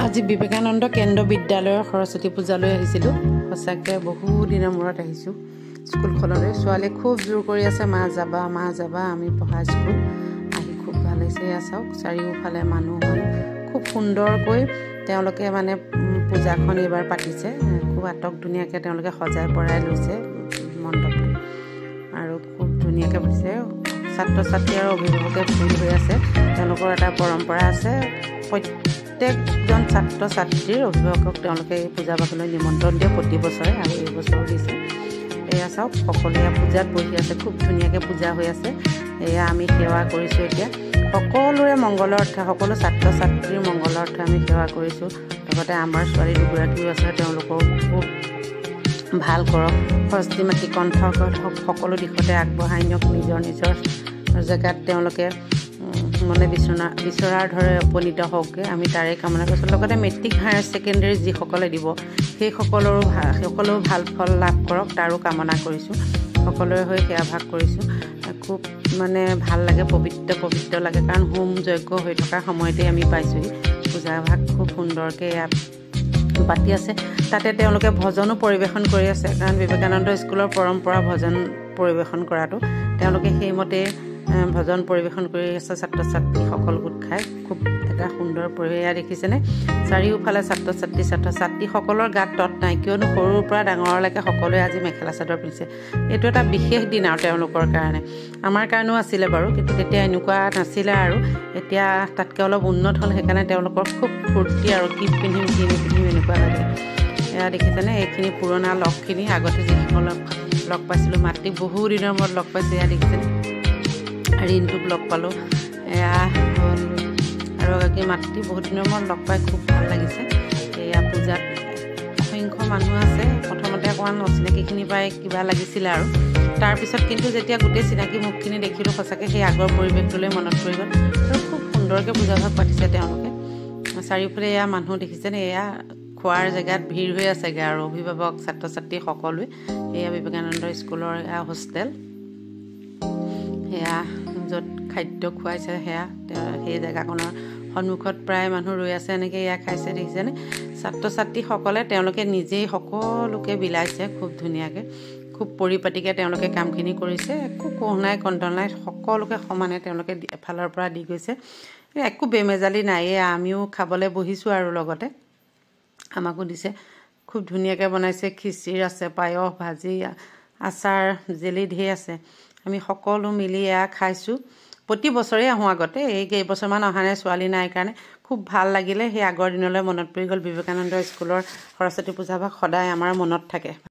আজি বিবেকানন্দ কেন্দ্ৰ বিদ্যালয়ৰ সৰস্বতী পূজালৈ আহিছিলোঁ। সঁচাকৈ বহু দিনৰ মূৰত আহিছোঁ স্কুলখনলৈ। ছোৱালীয়ে খুব জোৰ কৰি আছে, মা যাবা, মা যাবা, আমি পঢ়া স্কুল। আহি খুব ভাল লাগিছে। এয়া চাওক, চাৰিওফালে মানুহ খুব সুন্দৰকৈ তেওঁলোকে মানে পূজাখন এইবাৰ পাতিছে। খুব আটক ধুনীয়াকৈ তেওঁলোকে সজাই পৰাই লৈছে মণ্ডপটো আৰু খুব ধুনীয়াকৈ পাতিছে। ছাত্ৰ ছাত্ৰী আৰু অভিভাৱকে ফুল হৈ আছে। তেওঁলোকৰ এটা পৰম্পৰা আছে, প্ৰত্যেকজন ছাত্ৰ ছাত্ৰীৰ অভিভাৱকক তেওঁলোকে এই পূজা ভাগলৈ নিমন্ত্ৰণ দিয়ে প্ৰতি বছৰে, আৰু এই বছৰো দিছে। এয়া চাওক, সকলোৱে পূজাত বহি আছে, খুব ধুনীয়াকৈ পূজা হৈ আছে। এয়া আমি সেৱা কৰিছোঁ এতিয়া সকলোৰে মংগলৰ অৰ্থে, সকলো ছাত্ৰ ছাত্ৰীৰ মংগলৰ অৰ্থে আমি সেৱা কৰিছোঁ। লগতে আমাৰ ছোৱালী দুগৰাকীও আছে, তেওঁলোকেও খুব ভাল কৰক, সৰস্বতী মাতৃ কণ্ঠ সকলো দিশতে আগবঢ়াই নিয়ক। নিজৰ নিজৰ জেগাত তেওঁলোকে মানে বিচৰাৰ দৰে উপনীত হওকগৈ, আমি তাৰে কামনা কৰিছোঁ। লগতে মেট্ৰিক হায়াৰ ছেকেণ্ডেৰী যিসকলে দিব সেইসকলেও ভাল ফল লাভ কৰক, তাৰো কামনা কৰিছোঁ। সকলোৰে হৈ সেৱা ভাগ কৰিছোঁ। খুব মানে ভাল লাগে, পবিত্ৰ পবিত্ৰ লাগে, কাৰণ হোম যজ্ঞ হৈ থকা সময়তে আমি পাইছোঁহি। পূজা ভাগ খুব সুন্দৰকৈ ইয়াত পাতি আছে। তাতে তেওঁলোকে ভজনো পৰিৱেশন কৰি আছে, কাৰণ বিবেকানন্দ স্কুলৰ পৰম্পৰা ভজন পৰিৱেশন কৰাটো। তেওঁলোকে সেইমতে ভজন পৰিৱেশন কৰি আছে। ছাত্ৰ ছাত্ৰীসকল গোট খাই খুব এটা সুন্দৰ পৰিৱেশ। এয়া দেখিছেনে, চাৰিওফালে ছাত্ৰ ছাত্ৰী, ছাত্ৰ ছাত্ৰীসকলৰ গাত তত নাই, কিয়নো সৰুৰ পৰা ডাঙৰলৈকে সকলোৱে আজি মেখেলা চাদৰ পিন্ধিছে। এইটো এটা বিশেষ দিন আৰু তেওঁলোকৰ কাৰণে, আমাৰ কাৰণেও আছিলে বাৰু, কিন্তু তেতিয়া এনেকুৱা নাছিলে আৰু এতিয়া তাতকৈ অলপ উন্নত হ'ল। সেইকাৰণে তেওঁলোকৰ খুব ফূৰ্তি আৰু কি পিন্ধিম কি নিপিন্ধিম এনেকুৱা লাগে। এয়া দেখিছেনে, এইখিনি পুৰণা লগখিনি, আগতে যিসকলক লগ পাইছিলোঁ, মাতৃক বহু দিনৰ মূৰত লগ পাইছোঁ। এয়া দেখিছেনে, ৰিণ্টুক লগ পালোঁ। এয়া হ'ল আৰু এগৰাকী মাতৃ, বহুত দিনৰ মূৰত লগ পাই খুব ভাল লাগিছে। এয়া পূজাত অসংখ্য মানুহ আছে। প্ৰথমতে অকণমান অচিনাকিখিনি পাই কিবা লাগিছিলে আৰু তাৰপিছত কিন্তু যেতিয়া গোটেই চিনাকি মুখখিনি দেখিলোঁ, সঁচাকৈ সেই আগৰ পৰিৱেশটোলৈ মনত পৰি গ'ল। আৰু খুব সুন্দৰকৈ পূজা ভাগ পাতিছে তেওঁলোকে। চাৰিওফালে এয়া মানুহ দেখিছেনে, এয়া খোৱাৰ জেগাত ভিৰ হৈ আছেগৈ আৰু অভিভাৱক ছাত্ৰ ছাত্ৰী সকলোৱে। এয়া বিবেকানন্দ স্কুলৰ এয়া হোষ্টেল, সেয়া য'ত খাদ্য খুৱাইছে, সেয়া সেই জেগাখনৰ সন্মুখত প্ৰায় মানুহ ৰৈ আছে, এনেকৈ এয়া খাইছে। দেখিছেনে, ছাত্ৰ ছাত্ৰীসকলে তেওঁলোকে নিজেই সকলোকে বিলাইছে খুব ধুনীয়াকৈ, খুব পৰিপাটিকৈ তেওঁলোকে কামখিনি কৰিছে। একো কোহ নাই কন্দল নাই, সকলোকে সমানে তেওঁলোকে এফালৰ পৰা দি গৈছে, একো বেমেজালি নাই। এয়া আমিও খাবলৈ বহিছোঁ আৰু লগতে আমাকো দিছে। খুব ধুনীয়াকৈ বনাইছে, খিচিৰি আছে, পায়স, ভাজি, আচাৰ, জেলি ঢেৰ আছে। আমি সকলো মিলি এয়া খাইছোঁ। প্ৰতি বছৰেই আহোঁ, আগতে এই কেইবছৰমান অহা নাই, ছোৱালী নাই কাৰণে। খুব ভাল লাগিলে, সেই আগৰ দিনলৈ মনত পৰি গ'ল। বিবেকানন্দ স্কুলৰ সৰস্বতী পূজা ভাগ সদায় আমাৰ মনত থাকে।